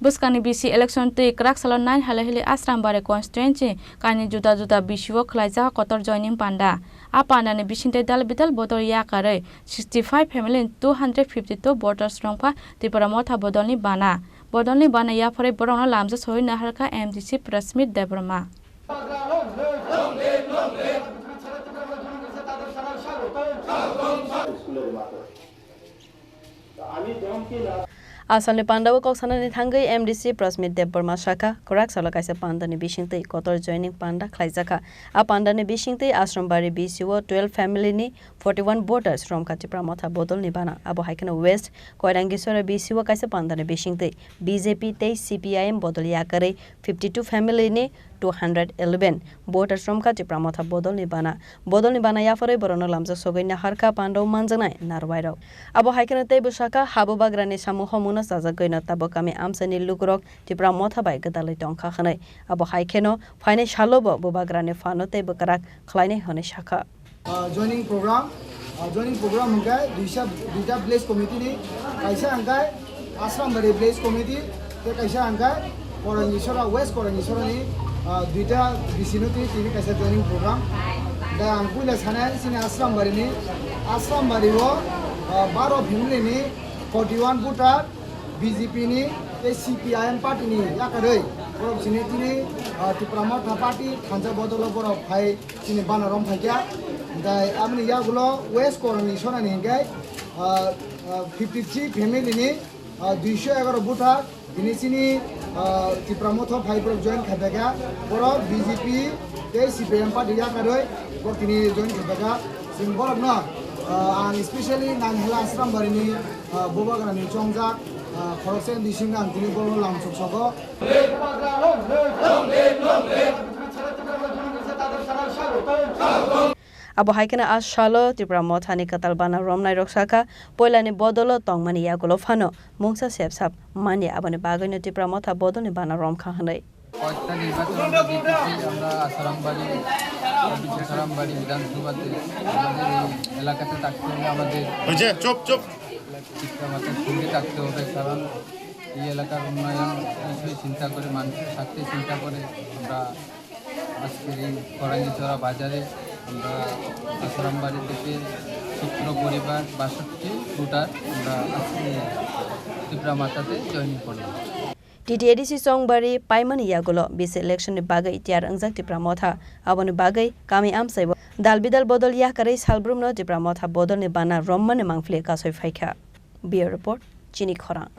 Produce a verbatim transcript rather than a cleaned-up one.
Bwskangni B C election twi kwrak salo nine Hailahili Asrambari constituency kaini juda juda B C o khwlaijak kotor joining panda. A pandani bisingtwi dal bidal bodol yakarwi sixty five family two hundred fifty two voters rwngkha Tipra Motha bodolni bana. Bodolni bana yapharwi borokno lamjak sogwi naharkha M D C Prasmit Debbarma. Asalni pandao kok sanani thangwi M D C Prasmit Debbarma sakha, kwrak salo kaisa pandani bisingtwi kotor joining panda khlaijakha. A pandani bisingtwi Asrambari B C o twelve family ni forty one voters romkha Tipra Motha bodolni bana. Abo hai kheno West Koirangishora B C o kaisa pandani bisingtwi B J P tei C P I M bodol yakarwi fifty two family ni two hundred eleven voters romkha Tipra Motha bodolni bana. Bodolni bana yapharwi borokno lamjak sogwi naharkha pandao manjaknai narwai rok. Abo hai kheno tei bwsakha ha bubagrani samung homungno chajakgwino tabuk kami amchaini lukurok Tipra Motha bai gwdalwi tongkha hwnwi. Abo hai kheno phainai salobo bubagrani phano tei bwkrak khlainai hwnwi sakha. Ah, joining program, ah, joining program hwnkhe duisa, duita village committee ni, kaisa hwnkhe Asrambari village committee, tei kaisa hwnkhe Korangisora, West Korangisorani, ah, duita B C no twi tini kaisa joining program. Da ang puila sanai chini Asrambari ni, Asrambari o, ah, baro family ni forty one voter, B J P ni tei C P I M party ni yakarwi borok chini tini, ah, Tipra Motha party thansa bodolo borok phai chini bana rom phaikha. Hingkhai aboni yagulo West Korani sonani hingkhai, ah, ah, fifty three family ni, ah, duiso egaroh bwthak tini chini, ah, Tipra Motha phai borok join khaiphaikha. Borok B J P tei C P I M party yakarwi borok tini join khaiphaikha. Chwng borokno, ah, ang specially Nainhala Asrambari ni, ah, bubagrani chongjak, ah, khoroksa bisingno ang tini borokno lamsok sogo. Abo hai kheno a salo Tipra Mothani kwtal bana romnairok sakha, poilani bodolo tongmani yagulo phano mungsa sepsap manya, aboni bagwino Tipra Motha bodolni bana romkha hwnwi. কয়েকটা নির্বাচন আমরা জিতেছি, আমরা আসারামবাড়ি, আসারামবাড়ি বিধানসভাতে আমাদের এই এলাকাতে থাকতে হলে আমাদের হয়েছে, চুপ, চুপ। শিক্ষা মাতার সঙ্গে থাকতে হবে, কারণ এই এলাকার উন্নয়ন বিষয়ে চিন্তা করে, মানুষের স্বার্থে চিন্তা করে আমরা আজকের এই করাঙ্গিচড়া বাজারে আমরা আসারামবাড়ি থেকে সতেরো পরিবার, বাষট্টি ভোটার আমরা আজকে ত্রিপুরা মাতাতে জয়েন করলাম। T T A D C chongbari paimani yagulo B C election ni bagwi tiyar wngjak Tipra Motha. Aboni bagwi kami amchai o dal bidal bodol yakarwi salbrumno Tipra Motha bodolni bana rommani mangpili kasoi phaikha. Bureau Report, Chini Khorang.